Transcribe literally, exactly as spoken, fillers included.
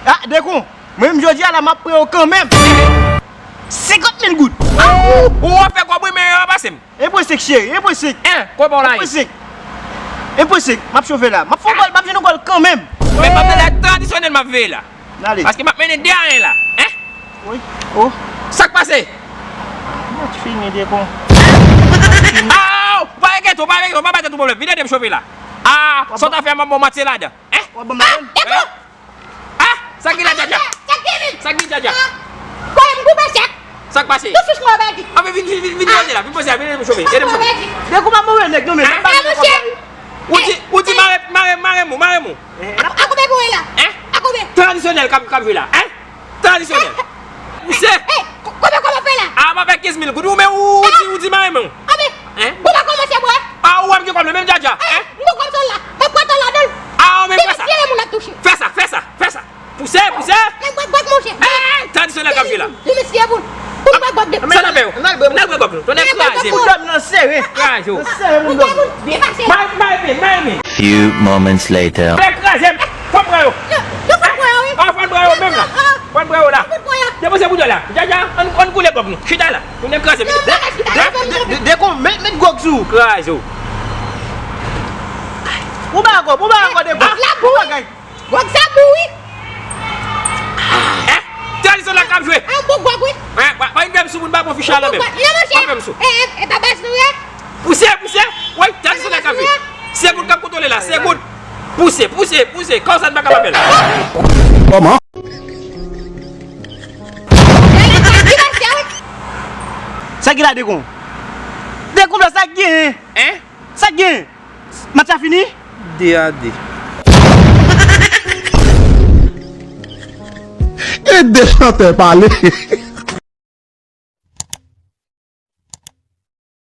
Ah, Dekon, mwen menm jodi a la, m ap pran yo kanmenm. Senkant mil goud. Ou, ou ap fè kòb wi, men yo ap pase m. Enposib, cheri, enposib. Hein, kòb ou la ye? Enposib. Enposib. M ap chove la. M ap fè yon gòl, m ap jwenn yon gòl kanmenm. Men m ap veye la, tradisyonèl m ap veye la. N ale. Paske m ap mennen de a en la. Hein? Wi. Oh. Sa k pase? Match fini, Dekon. Ah, ou pa enkyete w, pa enkyete w, pa bay tèt ou pwoblèm. Vin ede m chove la. Ah, sa w ta fè, m ap ba w matye ladan. Hein? W ap ban m ladan? Hein? Ah, sa k gen la, Djadja? Sa k gen, men? Sa k gen, Djadja? Ah, kwè m pou pèsè. Sa k pase? Tout sous mwen pèdi. Anben, vin, vin, vin, vin, vin, la, vin poze la, vin ede m chove, ede m chove. Pèdi. Depi w pa move nèg, non, men, ah, men monchè. Ou di, ou di, mare, mare, mare mou, mare mou. A, a konbyen pou w la? Hein? A konbyen? Tradisyonèl k ap, k ap jwe la, hein? Tradisyonèl. Pouse. Eh, ko-, konbyen, konbyen fè la? Ah, m ap fè kenz mil goud, ou men ou, ou di, ou di mare mou. Anben, hein? Ou pa kòmanse, bwè. Ah, ou wè m gen kòb la, menm Djadja, hein? M gon kòb sou la, m ap pran tan ladan l. Ah, ou menm fè sa. Depi se moun ap touche. Fè sa, fè sa, fè sa. Pouse, pouse. Nèg bwè gwòg, monchè. Eh, tradisyonèl k ap jwe la. Li mesye pou l. Pou l bwè gwòg de. Sa n ap fè yo? N al bwè, n al bwè gwòg nou. Tonnè kraze w. Kout dòmi nan sere. Kraze w. Nan sere moun dòmi. Mare, mare men, mare men. Few moments later. Fè kraze m. Fò m pran yo. Yo, yo fò m pran yo, wi. Ah, fò m pran yo menm la. Fò m pran yo la. Depoze boudon la. Djadja, ann, ann koule gwòg nou. Chita la. Tonnè kraze m. De, de, de, de, Dekon, met, met gwòg sou. Kraze w. Ou ba gwòg, ou ba gwòg, Dekon. Ou bagay. Gwòg sa bon, wi. Eh, tradisyonèl k ap jwe. Ah, bon gwòg, wi. Eh, pa, pa vin fè m sou, moun pa bon ficha nan men m. Non, monchè. Pa fè m sou. Eh, eh, eh, pa baz nou, ye. Pouse, pouse. Wi, tradisyonèl k ap jwe. Se goud k ap kontwole la, se goud. Pouse, pouse, pouse. Kòm sa n pa ka pa fè l. Kòman? Sa ki la, Dekon? Dekon, sa ki gen? Hein? Sa k gen? Match la fini? De a de. E de chantè pale.